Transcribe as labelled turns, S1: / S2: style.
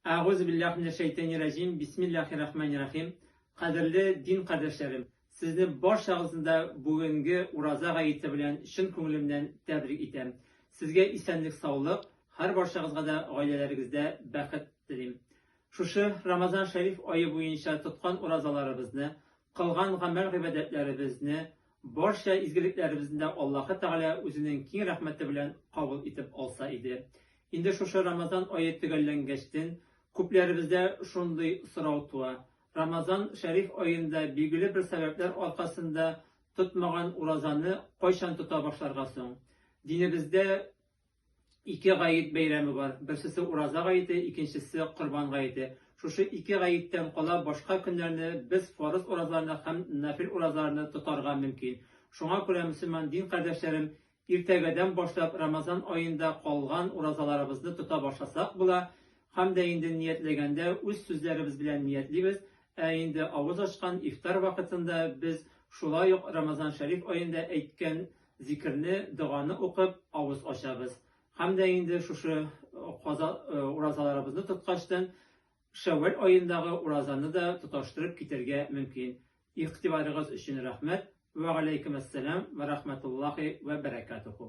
S1: Әгуз биллахи минәш шәйтанир раҗим. Бисмиллахир рахманир рахим. Кадерле дин кардәшләрем, сезне барчагызны да бүгенге Ураза гаете белән чын күңелемнән тәбрик итәм. Сезгә исәнлек-саулык, һәр барчагызга да гаиләләрегездә бәхет телим. Шушы Рамазан шәриф ае буенча тоткан уразаларыбызны, кылган гамәл-гыйбадәтләребезне, барча изгелекләребезне дә Аллаһы Тәгалә үзенең киң рәхмәте белән кабул итеп алса иде. Инде шушы Рамазан ае төгәлләнгәчтен, күпләребездә шундый сорау туа, Рамазан шәриф аенда билгеле бер сәбәпләр аркасында тотмаган уразаны кайчан тота башларга соң? Динебездә ике гает бәйрәме бар, берсесе Ураза гаете, икенчесе Корбан гаете. Шушы ике гаеттән кала башка көннәрне без фарыз уразаларны һәм нафил уразаларны тотарга мөмкин. Шуңа күрә, мөселман дин кардәшләрем, Иртәгәдән башлап Рамазан аенда калган уразаларыбызны тота башласак була, һәм дә инде ниятләгәндә үз сүзләребез белән ниятлибез, ә инде авыз ачкан ифтар вакытында без шулай ук Рамазан шәриф аенда әйткән зикерне, доганы укып авыз ачабыз. Һәм дә инде шушы каза уразаларыбызны тоткачтын Шәүвәл аендагы уразаны да тоташтырып китәргә мөмкин. Игътибарыгыз өчен рәхмәт. Вәгаләйкүмәссәлам вә рахмәтуллаһи вә бәрәкәтүһү.